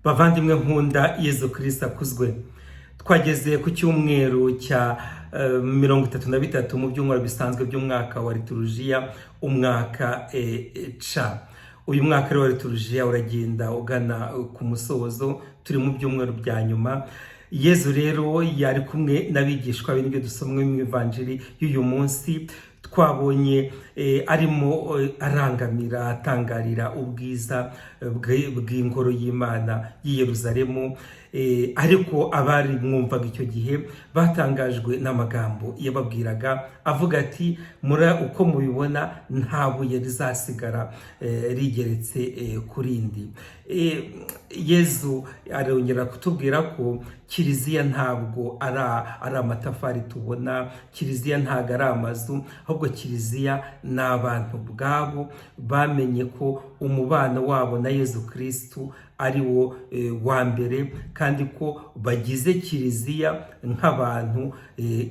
Bavandimwe nkunda, Yezu Kristo akuzwe. Twageze ku cyumweru cya 33 mu byumweru bisanzwe by'umwaka wa liturujiya, umwaka C. Uyu mwaka rero wa liturujiya uragenda ugana ku musozo, turi mu byumweru bya nyuma. Yezu rero yari kumwe n'abigishwa be, nibyo dusomwe mu ivanjiri y'uyu munsi. Twabonye arimo arangamira, atangarira ubwiza bw'ingoro y'Imana y'i Yeruzalemu, ariko abari mwumvaga icyo gihe batangajwe n'amagambo yababwiraga avuga ati: "Muri uko mubibona, nta buye rizasigara rigeretse ku rindi." Yezu arongera kutubwira ko kiliziya ntabwo ari amatafari tubona, kiliziya ntabwo ari amazu, ahubwo kiliziya ni abantu ubwabo bamenye ko umubano wabo na Yezu Kristu ari wo wa mbere, kandi ko bagize kiliziya nk'abantu,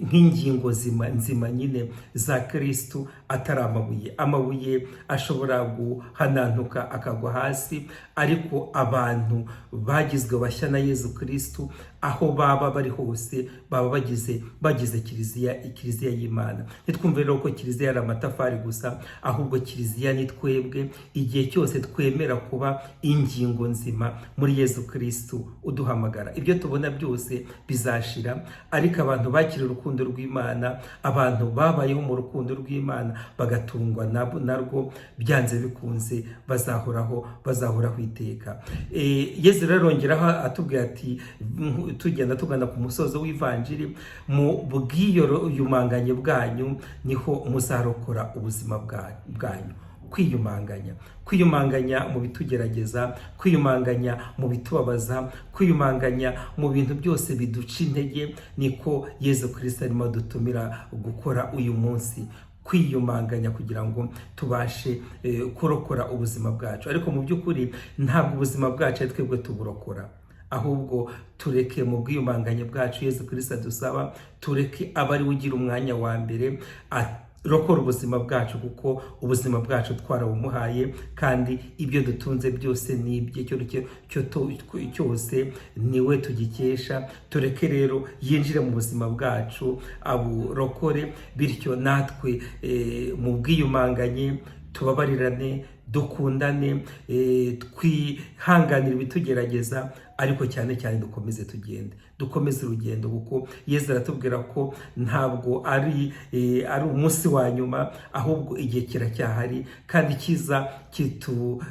nk'ingingo nzima nyine za Kristu, atari amabuye. Amabuye ashobora guhanantuka akagwa hasi, ariko abantu bagizwe bashya na Yezu Kristu, aho baba bari hose, baba bagize kiliziya, kiliziya y'Imana. Ntitwumve rero ko kiliziya ari amatafari gusa, ahubwo kiliziya ni twebwe, igihe cyose twemera kuba ingingo nzima muri Yezu Kristu uduhamagara. Ibyo tubona byose bizashira, ariko abantu bakira urukundo rw'Imana, abantu babayeho mu rukundo rw'Imana, bagatungwa narwo, byanze bikunze bazahoraho, bazahoraho iteka. Yezu rero arongeraho atubwira ati, tugenda tugana ku musozo w'ivanjiri: "Mu bwiyumanganye bwanyu niho muzarokora ubuzima bwanyu." Kwiyumanganya, kwiyumanganya mu bitugerageza, kwiyumanganya mu bitubabaza, kwiyumanganya mu bintu byose biduca intege, niko Yezu Kirisito arimo adutumira gukora uyu munsi, kwiyumanganya kugira ngo tubashe kurokora ubuzima bwacu. Ariko mu by'ukuri ntabwo ubuzima bwacu ari twebwe tuburokora, ahubwo tureke mu bwiyumanganye bwacu Yezu Kirisito adusaba, tureke abe ari we ugira umwanya wa mbere, arokora ubuzima bwacu, kuko ubuzima bwacu twarabumuhaye, kandi ibyo dutunze byose ni ibye, cyose niwe tugikesha. Tureke rero yinjire mu buzima bwacu aburokore, bityo natwe mu bwiyumanganye tubabarirane, dukundane, twihanganire ibitugerageza, ariko cyane cyane dukomeze tugende, dukomeze urugendo, kuko Yezu aratubwira ko ntabwo ari umunsi wa nyuma, ahubwo igihe kiracyahari. Kandi kiza kitu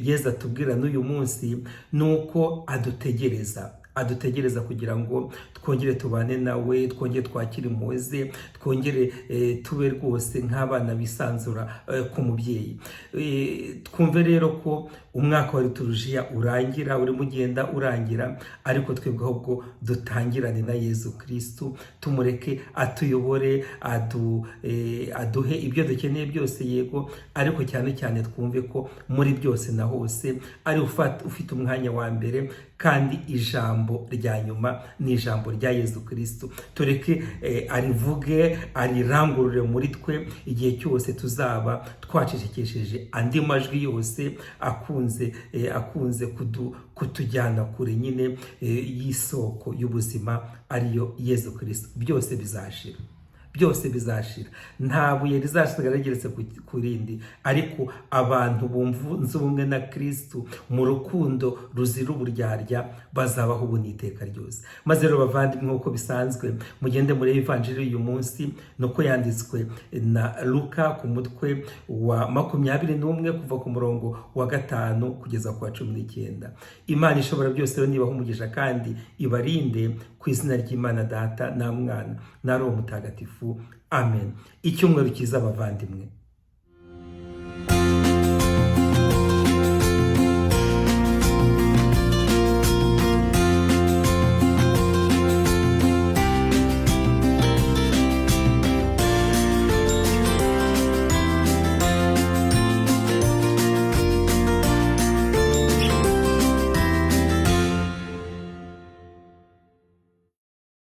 Yezu atubwira n'uyu munsi ni uko adutegereza, adutegereza kugira ngo twongere tubane nawe, twongere twakire impuhwe ze, twongere tube rwose nk'abana bisanzura ku mubyeyi. Twumve rero ko umwaka wa liturujiya urangira, urimo ugenda urangira, ariko twebwe ahubwo dutangirane na Yezu Kirisitu, tumureke atuyobore, aduhe ibyo dukeneye byose, yego, ariko cyane cyane twumve ko muri byose na hose ari ufite umwanya wa mbere, kandi ijambo rya nyuma ni ijambo rya Yezu Kirisitu. Tureke arivuge, arirangurure muri twe igihe cyose tuzaba twacecekesheje andi majwi yose akunze kutujyana kure nyine y'isoko y'ubuzima, ariyo Yezu Kirisitu. Byose bizashira, byose bizashira, nta buye rizasigara rigeretse ku rindi, ariko abantu bunze ubumwe na Kirisitu mu rukundo ruzira uburyarya bazabaho ubu n'iteka ryose. Maze rero bavandimwe, nk'uko bisanzwe, mugende muri ivanjiri uyu munsi nuko yanditswe na Luka ku mutwe wa 21, kuva ku murongo wa 5 kugeza ku wa 19. Imana ishobora byose rero nibaha umugisha kandi ibarinde, ku izina ry'Imana Data na Mwana na Roho Mutagatifu. Amen. Icyumweru cyiza, abavandimwe.